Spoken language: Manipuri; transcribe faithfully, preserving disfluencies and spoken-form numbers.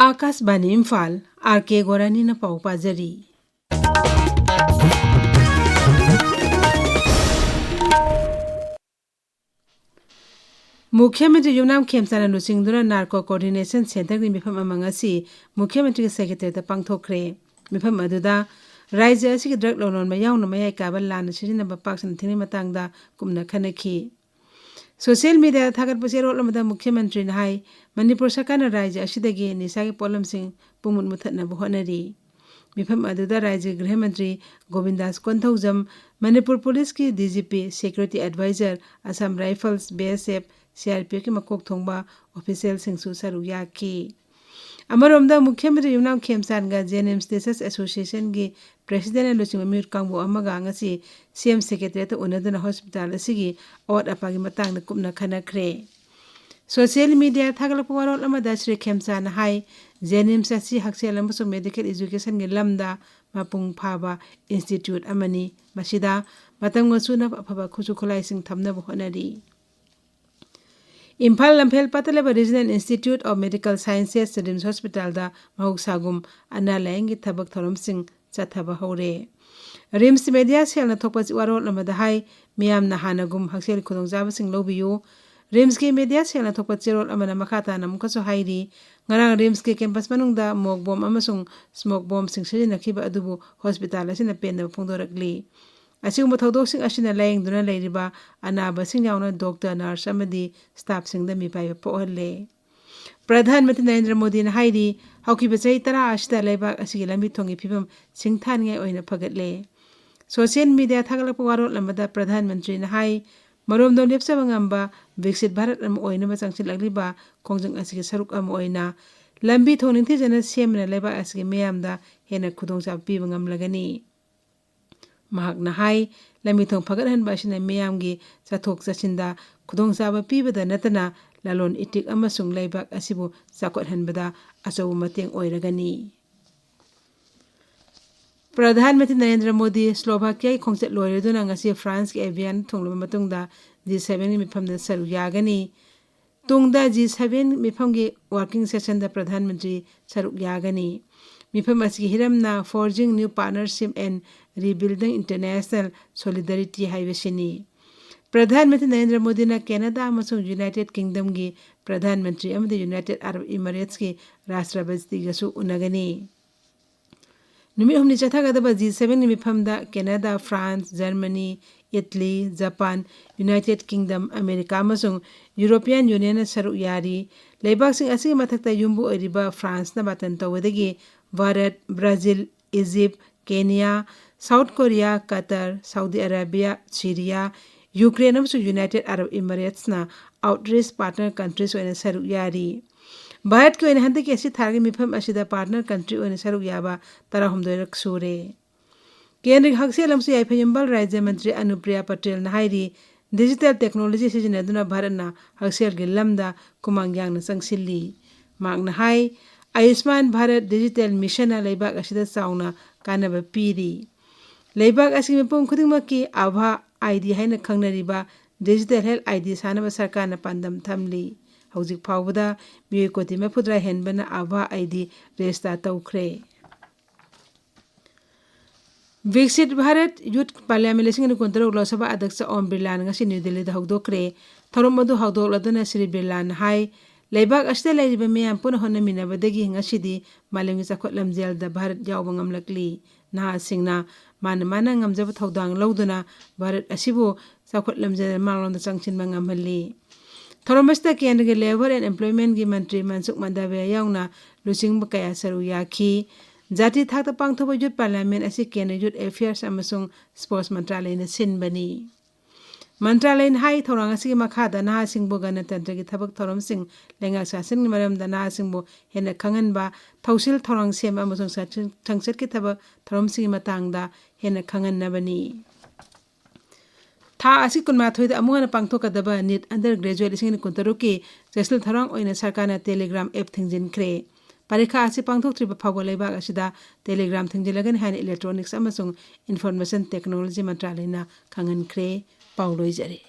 ꯑꯥꯀꯥꯁꯕꯥꯅꯤ ꯏꯝꯐꯥꯜ, ꯑꯥꯔ ꯀꯦ ꯒꯣꯔꯥꯅꯤꯅ ꯄꯥꯎ ꯄꯥꯖꯔꯤ꯫ ꯃꯨꯈ꯭ꯌ ꯃꯟꯇ꯭ꯔꯤ ꯌꯨꯝꯅꯥꯝ ꯈꯦꯝꯆꯥꯟꯅ ꯂꯨꯆꯤꯡꯗꯨꯅ ꯅꯥꯔꯀꯣ ꯀꯣꯑꯣꯔꯗꯤꯅꯦꯁꯟ ꯁꯦꯟꯇꯔꯒꯤ ꯃꯤꯐꯝ ꯑꯃ ꯉꯁꯤ ꯃꯨꯈ꯭ꯌ ꯃꯟꯇ꯭ꯔꯤꯒꯤ ꯁꯦꯀ꯭ꯔꯦꯇꯔꯤꯌꯦꯠꯇ ꯄꯥꯡꯊꯣꯛꯈ꯭ꯔꯦ꯫ ꯃꯤꯐꯝ ꯑꯗꯨꯗ ꯔꯥꯖ꯭ꯌ ꯑꯁꯤꯒꯤ ꯗ꯭ꯔꯒ ꯂꯂꯣꯟꯕ ꯌꯥꯎꯅ ꯃꯌꯥꯏ ꯀꯥꯕ ꯂꯥꯟꯅ ꯁꯤꯖꯤꯟꯅꯕ ꯄꯥꯛ ꯁꯟꯅ ꯊꯤꯡꯕꯒꯤ ꯃꯇꯥꯡꯗ ꯀꯨꯞꯅ ꯈꯟꯅꯈꯤ꯫ ꯁꯣꯁꯤꯌꯦꯜ ꯃꯤꯗꯤꯌꯥꯗ ꯊꯥꯒꯠꯄ ꯆꯦꯔꯣꯜ ꯑꯃꯗ ꯃꯨꯈ꯭ꯌ ꯃꯟꯇ꯭ꯔꯤꯅ ꯍꯥꯏ, ꯃꯅꯤꯄꯨꯔ ꯁꯔꯀꯥꯔꯅ ꯔꯥꯖ꯭ꯌ ꯑꯁꯤꯗꯒꯤ ꯅꯤꯁꯥꯒꯤ ꯄꯣꯠꯂꯝꯁꯤꯡ ꯄꯨꯡꯃꯨꯠ ꯃꯨꯠꯊꯠꯅꯕ ꯍꯣꯠꯅꯔꯤ꯫ ꯃꯤꯐꯝ ꯑꯗꯨꯗ ꯔꯥꯖ꯭ꯌꯒꯤ ꯒ꯭ꯔꯍ ꯃꯟꯇ꯭ꯔꯤ ꯒꯣꯕꯤꯟꯗꯥꯁ ꯀꯣꯟꯊꯧꯖꯝ, ꯃꯅꯤꯄꯨꯔ ꯄꯨꯂꯤꯁꯀꯤ D G P, security adviser, Assam rifles, B S F, C R P ꯑꯦꯐꯀꯤ ꯃꯀꯣꯛ ꯊꯣꯡꯕ ꯑꯣꯐꯤꯁꯤꯌꯦꯜꯁꯤꯡꯁꯨ ꯁꯔꯨꯛ ꯌꯥꯈꯤ꯫ ꯑꯃꯔꯣꯝꯗ ꯃꯨꯈ꯭ꯌ ꯃꯟꯇ꯭ꯔꯤ ꯌꯨꯝꯅꯥꯝ ꯈꯦꯝꯆꯥꯟꯒ ꯖꯦꯅꯤꯝꯁ ꯔꯤꯁꯔꯁ ꯑꯦꯁꯣꯁꯤꯌꯦꯁꯟꯒꯤ ꯄ꯭ꯔꯦꯁꯤꯗꯦꯟꯠꯅ ꯂꯨꯆꯤꯡꯕ ꯃꯤꯑꯣꯏ ꯀꯥꯡꯕꯨ ꯑꯃꯒ ꯉꯁꯤ ꯁꯤ ꯑꯦꯝ ꯁꯦꯀ꯭ꯔꯦꯇꯔꯤꯌꯦꯠꯇ ꯎꯅꯗꯨꯅ ꯍꯣꯁꯄꯤꯇꯥꯜ ꯑꯁꯤꯒꯤ ꯑꯋꯥꯠ ꯑꯄꯥꯒꯤ ꯃꯇꯥꯡꯗ ꯀꯨꯞꯅ ꯈꯟꯅꯈ꯭ꯔꯦ꯫ ꯁꯣꯁꯤꯌꯦꯜ ꯃꯤꯗꯤꯌꯥꯗ ꯊꯥꯒꯠꯂꯛꯄ ꯋꯥꯔꯣꯜ ꯑꯃꯗ ꯁ꯭ꯔꯤ ꯈꯦꯝꯆꯥꯟꯅ ꯍꯥꯏ, ꯖꯦꯅꯤꯝꯁ ꯑꯁꯤ ꯍꯛꯁꯦꯜ ꯑꯃꯁꯨꯡ ꯃꯦꯗꯤꯀꯦꯜ ꯑꯦꯖꯨꯀꯦꯁꯟꯒꯤ ꯂꯝꯗ ꯃꯄꯨꯡ ꯐꯥꯕ ꯏꯟꯁꯇꯤꯇ꯭ꯌꯨꯠ ꯑꯃꯅꯤ꯫ ꯃꯁꯤꯗ ꯃꯇꯝꯒ ꯆꯨꯅꯕ ꯑꯐꯕ ꯈꯨꯠꯁꯨ ꯈꯨꯠꯂꯥꯏꯁꯤꯡ ꯊꯝꯅꯕ ꯍꯣꯠꯅꯔꯤ꯫ ꯏꯝꯐꯥꯜ ꯂꯝꯐꯦꯜ ꯄꯥꯠꯇ ꯂꯩꯕ Regional Institute of Medical Sciences RIMS ꯍꯣꯁꯄꯤꯇꯥꯜꯗ ꯃꯍꯧꯁꯥꯒꯨꯝ ꯑꯅꯥ ꯂꯥꯌꯦꯡꯒꯤ ꯊꯕꯛ ꯊꯧꯔꯝꯁꯤꯡ ꯆꯠꯊꯕ ꯍꯧꯔꯦ꯫ ꯔꯤꯝꯁ ꯃꯦꯗꯤꯌꯥ ꯁꯦꯜꯅ ꯊꯣꯛꯄ ꯋꯥꯔꯣꯜ ꯑꯃꯗ ꯍꯥꯏ, ꯃꯤꯌꯥꯝꯅ ꯍꯥꯟꯅꯒꯨꯝ ꯍꯛꯁꯦꯜꯒꯤ ꯈꯨꯗꯣꯡꯆꯥꯕꯁꯤꯡ ꯂꯧꯕꯤꯌꯨ꯫ ꯔꯤꯝꯁꯀꯤ ꯃꯦꯗꯤꯌꯥ ꯁꯦꯜꯅ ꯊꯣꯛꯄ ꯆꯦꯔꯣꯜ ꯑꯃꯅ ꯃꯈꯥ ꯇꯥꯅ ꯑꯃꯨꯛꯀꯁꯨ ꯍꯥꯏꯔꯤ, ꯉꯔꯥꯡ ꯔꯤꯝꯁꯀꯤ ꯀꯦꯝꯄꯁ ꯃꯅꯨꯡꯗ ꯃꯣꯛ ꯕꯣꯝ ꯑꯃꯁꯨꯡ ꯁ꯭ꯃꯣꯛ ꯕꯣꯝꯁꯤꯡ ꯁꯤꯖꯤꯟꯅꯈꯤꯕ ꯑꯗꯨꯕꯨ ꯍꯣꯁꯄꯤꯇꯥꯜ ꯑꯁꯤꯅ ꯄꯦꯟꯗꯕ ꯐꯣꯡꯗꯣꯔꯛꯂꯤ꯫ ꯑꯁꯤꯒꯨꯝꯕ ꯊꯧꯗꯣꯛꯁꯤꯡ ꯑꯁꯤꯅ ꯂꯥꯌꯦꯡꯗꯨꯅ ꯂꯩꯔꯤꯕ ꯑꯅꯥꯕꯁꯤꯡ ꯌꯥꯎꯅ ꯗꯣꯛꯇꯔ, ꯅꯔꯁ ꯑꯃꯗꯤ ꯁ꯭ꯇꯥꯐꯁꯤꯡꯗ ꯃꯤꯄꯥꯏꯕ ꯄꯣꯛꯍꯜꯂꯦ꯫ ꯄ꯭ꯔꯙꯥꯟ ꯃꯟꯇ꯭ꯔꯤ ꯅꯔꯦꯟꯗ꯭ꯔ ꯃꯣꯗꯤꯅ ꯍꯥꯏꯔꯤ, ꯍꯧꯈꯤꯕ ꯆꯍꯤ ꯇꯔꯥ ꯑꯁꯤꯗ ꯂꯩꯕꯥꯛ ꯑꯁꯤꯒꯤ ꯂꯝꯕꯤ ꯊꯣꯡꯒꯤ ꯐꯤꯕꯝ ꯁꯤꯡꯊꯥꯅꯤꯡꯉꯥꯏ ꯑꯣꯏꯅ ꯐꯒꯠꯂꯦ꯫ ꯁꯣꯁꯤꯌꯦꯜ ꯃꯤꯗꯤꯌꯥ ꯊꯥꯒꯠꯂꯛꯄ ꯋꯥꯔꯣꯜ ꯑꯃꯗ ꯄ꯭ꯔꯙꯥꯟ ꯃꯟꯇ꯭ꯔꯤꯅ ꯍꯥꯏ, ꯃꯔꯣꯝꯗꯣꯝ ꯂꯦꯞꯆꯕ ꯉꯝꯕ ꯕꯤꯛꯁꯤꯠ ꯚꯥꯔꯠ ꯑꯃ ꯑꯣꯏꯅꯕ ꯆꯪꯁꯤꯜꯂꯛꯂꯤꯕ ꯈꯣꯡꯖꯪ ꯑꯁꯤꯒꯤ ꯁꯔꯨꯛ ꯑꯃ ꯑꯣꯏꯅ ꯂꯝꯕꯤ ꯊꯣꯡ ꯅꯤꯡꯊꯤꯖꯅ ꯁꯦꯝꯕꯅ ꯂꯩꯕꯥꯛ ꯑꯁꯤꯒꯤ ꯃꯤꯌꯥꯝꯗ ꯍꯦꯟꯅ ꯈꯨꯗꯣꯡꯆꯥꯕ ꯄꯤꯕ ꯉꯝꯂꯒꯅꯤ꯫ ꯃꯍꯥꯛꯅ ꯍꯥꯏ, ꯂꯝꯕꯤ ꯊꯣꯡ ꯐꯒꯠꯍꯟꯕ ꯑꯁꯤꯅ ꯃꯤꯌꯥꯝꯒꯤ ꯆꯠꯊꯣꯛ ꯆꯠꯁꯤꯟꯗ ꯈꯨꯗꯣꯡꯆꯥꯕ ꯄꯤꯕꯗ ꯅꯠꯇꯅ ꯂꯂꯣꯟ ꯏꯇꯤꯛ ꯑꯃꯁꯨꯡ ꯂꯩꯕꯥꯛ ꯑꯁꯤꯕꯨ ꯆꯥꯎꯈꯠꯍꯟꯕꯗ ꯑꯆꯧꯕ ꯃꯇꯦꯡ ꯑꯣꯏꯔꯒꯅꯤ꯫ ꯄ꯭ꯔꯙꯥꯟ ꯃꯟꯇ꯭ꯔꯤ ꯅꯔꯦꯟꯗ꯭ꯔ ꯃꯣꯗꯤ ꯁ꯭ꯂꯣꯚꯥꯀꯤꯌꯥꯒꯤ ꯈꯣꯡꯆꯠ ꯂꯣꯏꯔꯗꯨꯅ ꯉꯁꯤ ꯐ꯭ꯔꯥꯟꯁꯀꯤ ꯑꯦꯚꯤꯌꯥꯟ ꯊꯨꯡꯂꯕ ꯃꯇꯨꯡꯗ ꯖꯤ ꯁꯚꯦꯟꯒꯤ ꯃꯤꯐꯝꯗ ꯁꯔꯨꯛ ꯌꯥꯒꯅꯤ꯫ ꯇꯨꯡꯗ G seven ꯃꯤꯐꯝꯒꯤ working sessionꯗ Pradhan Mantri ꯁꯔꯨꯛ ꯌꯥꯒꯅꯤ꯫ ꯃꯤꯐꯝ ꯑꯁꯤꯒꯤ ꯍꯤꯔꯝꯅ Forging New Partnership and Rebuilding International Solidarity ꯍꯥꯏꯕꯁꯤꯅꯤ꯫ ꯄ꯭ꯔꯙꯥꯟ ꯃꯟꯇ꯭ꯔꯤ ꯅꯔꯦꯟꯗ꯭ꯔ ꯃꯣꯗꯤꯅ ꯀꯦꯅꯥꯗꯥ ꯑꯃꯁꯨꯡ ꯌꯨꯅꯥꯏꯇꯦꯗ ꯀꯤꯡꯗꯝꯒꯤ ꯄ꯭ꯔꯙꯥꯟ ꯃꯟꯇ꯭ꯔꯤ ꯑꯃꯗꯤ ꯌꯨꯅꯥꯏꯇꯦꯗ ꯑꯔꯕ ꯏꯃꯤꯔꯦꯠꯁꯀꯤ ꯔꯥꯁꯇ꯭ꯔꯄꯇꯤꯒꯁꯨ ꯎꯅꯒꯅꯤ꯫ ꯅꯨꯃꯤꯠ ꯍꯨꯝꯅꯤ ꯆꯠꯊꯒꯗꯕ ꯖꯤ ꯁꯚꯦꯟꯒꯤ ꯃꯤꯐꯝꯗ Canada, France, Germany, Italy, Japan, United Kingdom, America ꯑꯃꯁꯨꯡ ꯌꯨꯔꯣꯄꯤꯌꯥꯟ ꯌꯨꯅꯤꯌꯟꯅ ꯁꯔꯨꯛ ꯌꯥꯔꯤ꯫ ꯂꯩꯕꯥꯛꯁꯤꯡ ꯑꯁꯤꯒꯤ ꯃꯊꯛꯇ ꯌꯨꯝꯕꯨ ꯑꯣꯏꯔꯤꯕ ꯐ꯭ꯔꯥꯟꯁꯅ ꯕꯥꯇꯟ ꯇꯧꯕꯗꯒꯤ Bharat, Brazil, Egypt, Kenya, South Korea, Qatar, Saudi Arabia, Syria, Ukraine ꯑꯃꯁꯨꯡ ꯌꯨꯅꯥꯏꯇꯦꯗ ꯑꯔꯕ ꯏꯃꯤꯔꯦꯠꯁꯅ outreach partner countries ꯑꯣꯏꯅ ꯁꯔꯨꯛ ꯌꯥꯔꯤ꯫ ꯚꯥꯔꯠꯀꯤ ꯑꯣꯏꯅ ꯍꯟꯗꯛꯀꯤ ꯑꯁꯤ ꯊꯥꯒꯤ ꯃꯤꯐꯝ ꯑꯁꯤꯗ partner country ꯑꯣꯏꯅ ꯁꯔꯨꯛ ꯌꯥꯕ ꯇꯔꯥꯍꯨꯝꯗꯣꯏꯔꯛ ꯁꯨꯔꯦ꯫ ꯀꯦꯟꯗ꯭ꯔꯒꯤ ꯍꯛꯁꯦꯜ ꯑꯃꯁꯨꯡ ꯌꯥꯏꯐ ꯌꯨꯝꯕꯥꯜ ꯔꯥꯖ꯭ꯌ ꯃꯟꯇ꯭ꯔꯤ ꯑꯅꯨꯄ꯭ꯔꯤꯌꯥ ꯄꯇꯦꯜꯅ ꯍꯥꯏꯔꯤ, digital technology ꯁꯤꯖꯤꯟꯅꯗꯨꯅ ꯚꯥꯔꯠꯅ ꯍꯛꯁꯦꯜꯒꯤ ꯂꯝꯗ ꯈꯨꯃꯥꯡ ꯌꯥꯡꯅ ꯆꯪꯁꯤꯜꯂꯤ꯫ ꯃꯍꯥꯛꯅ ꯍꯥꯏ, ꯑꯌꯨꯁꯃꯥꯟ ꯚꯥꯔꯠ digital missionꯅ ꯂꯩꯕꯥꯛ ꯑꯁꯤꯗ ꯆꯥꯎꯅ ꯀꯥꯟꯅꯕ ꯄꯤꯔꯤ꯫ ꯂꯩꯕꯥꯛ ꯑꯁꯤꯒꯤ ꯃꯤꯄꯨꯝ ꯈꯨꯗꯤꯡꯃꯛꯀꯤ ꯑꯥꯚꯥ ID ꯍꯥꯏꯅ ꯈꯪꯅꯔꯤꯕ digital health ID ꯁꯥꯅꯕ ꯁꯔꯀꯥꯔꯅ ꯄꯥꯟꯗꯝ ꯊꯝꯂꯤ꯫ ꯍꯧꯖꯤꯛ ꯐꯥꯎꯕꯗ ꯃꯤꯑꯣꯏ ꯀꯣꯇꯤ ꯃꯔꯤꯐꯨꯇꯔꯥ ꯍꯦꯟꯕꯅ ꯑꯥꯚꯥ ID register ꯇꯧꯈ꯭ꯔꯦ꯫ ꯕꯤꯛꯁꯤꯠ ꯚꯥꯔꯠ ꯌꯨꯊ ꯄꯥꯔꯂꯤꯌꯥꯃꯦꯟ ꯂꯤꯁꯤꯡ ꯑꯅꯤ ꯀꯨꯟꯇꯔꯨꯛ ꯂꯣꯛ ꯁꯚꯥ ꯑꯗ꯭ꯌꯛꯁ ꯑꯣꯝ ꯕꯤꯔꯂꯥꯅ ꯉꯁꯤ ꯅ꯭ꯌꯨ ꯗꯤꯜꯂꯤꯗ ꯍꯧꯗꯣꯛꯈ꯭ꯔꯦ꯫ ꯊꯧꯔꯝ ꯑꯗꯨ ꯍꯧꯗꯣꯛꯂꯗꯨꯅ ꯁ꯭ꯔꯤ ꯕꯤꯔꯂꯥꯅ ꯍꯥꯏ, ꯂꯩꯕꯥꯛ ꯑꯁꯤꯗ ꯂꯩꯔꯤꯕ ꯃꯤꯌꯥꯝ ꯄꯨꯟꯅ ꯍꯣꯠꯅꯃꯤꯟꯅꯕꯗꯒꯤ ꯉꯁꯤꯗꯤ ꯃꯥꯂꯦꯝꯒꯤ ꯆꯥꯎꯈꯠ ꯂꯝꯖꯦꯜꯗ ꯚꯥꯔꯠ ꯌꯥꯎꯕ ꯉꯝꯂꯛꯂꯤ꯫ ꯅꯍꯥꯁꯤꯡꯅ ꯃꯥꯅ ꯃꯥꯅ ꯉꯝꯖꯕ ꯊꯧꯗꯥꯡ ꯂꯧꯗꯨꯅ ꯚꯥꯔꯠ ꯑꯁꯤꯕꯨ ꯆꯥꯎꯈꯠ ꯂꯝꯖꯦꯜ ꯃꯥꯡꯂꯣꯝꯗ ꯆꯪꯁꯤꯟꯕ ꯉꯝꯍꯜꯂꯤ꯫ ꯊꯧꯔꯝ ꯑꯁꯤꯗ ꯀꯦꯟꯗ꯭ꯔꯒꯤ ꯂꯦꯕꯔ ꯑꯦꯟ ꯑꯦꯝꯄ꯭ꯂꯣꯏꯃꯦꯟꯒꯤ ꯃꯟꯇ꯭ꯔꯤ ꯃꯟꯁꯨꯈ ꯃꯟꯗꯥꯚꯤꯌꯥ ꯌꯥꯎꯅ ꯂꯨꯆꯤꯡꯕ ꯀꯌꯥ ꯁꯔꯨꯛ ꯌꯥꯈꯤ꯫ ꯖꯥꯇꯤ ꯊꯥꯛꯇ ꯄꯥꯡꯊꯣꯛꯄ ꯌꯨꯊ ꯄꯥꯔꯂꯤꯌꯥꯃꯦꯟ ꯑꯁꯤ ꯀꯦꯟꯗ꯭ꯔ ꯌꯨꯊ ꯑꯦꯐꯤꯌꯔꯁ ꯑꯃꯁꯨꯡ ꯁ꯭ꯄꯣꯔꯠꯁ ꯃꯟꯇ꯭ꯔꯥꯂꯌꯅ ꯁꯤꯟꯕꯅꯤ꯫ ꯃꯟꯇ꯭ꯔꯥꯂꯌꯅ ꯍꯥꯏ, ꯊꯧꯔꯥꯡ ꯑꯁꯤꯒꯤ ꯃꯈꯥꯗ ꯅꯍꯥꯁꯤꯡꯕꯨ ꯒꯅꯇꯟꯇ꯭ꯔꯒꯤ ꯊꯕꯛ ꯊꯧꯔꯝꯁꯤꯡ, ꯂꯩꯉꯥꯛ ꯁꯥꯁꯟꯒꯤ ꯃꯔꯝꯗ ꯅꯍꯥꯁꯤꯡꯕꯨ ꯍꯦꯟꯅ ꯈꯪꯍꯟꯕ, ꯊꯧꯁꯤꯜ ꯊꯧꯔꯥꯡ ꯁꯦꯝꯕ ꯑꯃꯁꯨꯡ ꯁꯪꯁ-, ꯁꯪꯁꯠꯀꯤ ꯊꯕꯛ ꯊꯧꯔꯝꯁꯤꯡꯒꯤ ꯃꯇꯥꯡꯗ ꯍꯦꯟꯅ ꯈꯪꯍꯟꯅꯕꯅꯤ꯫ ꯊꯥ ꯑꯁꯤ ꯀꯨꯟꯃꯥꯊꯣꯏꯗ ꯑꯃꯨꯛ ꯍꯟꯅ ꯄꯥꯡꯊꯣꯛꯀꯗꯕ ꯅꯤꯠ undergraduate ꯂꯤꯁꯤꯡ ꯑꯅꯤ ꯀꯨꯟꯇꯔꯨꯛꯀꯤ ꯆꯦꯛꯁꯤꯜ ꯊꯧꯔꯥꯡ ꯑꯣꯏꯅ ꯁꯔꯀꯥꯔꯅ Telegram app ꯊꯤꯡꯖꯤꯟꯈ꯭ꯔꯦ꯫ ꯄꯔꯤꯈꯥ ꯑꯁꯤ ꯄꯥꯡꯊꯣꯛꯇ꯭ꯔꯤꯕ ꯐꯥꯎꯕ ꯂꯩꯕꯥꯛ ꯑꯁꯤꯗ Telegram ꯊꯤꯡꯖꯤꯜꯂꯒꯅꯤ ꯍꯥꯏꯅ Electronics ꯑꯃꯁꯨꯡ Information Technology ꯃꯟꯇ꯭ꯔꯥꯂꯌꯅ ꯈꯪꯍꯟꯈ꯭ꯔꯦ꯫ ꯄꯥꯎ ꯂꯣꯏꯖꯔꯦ꯫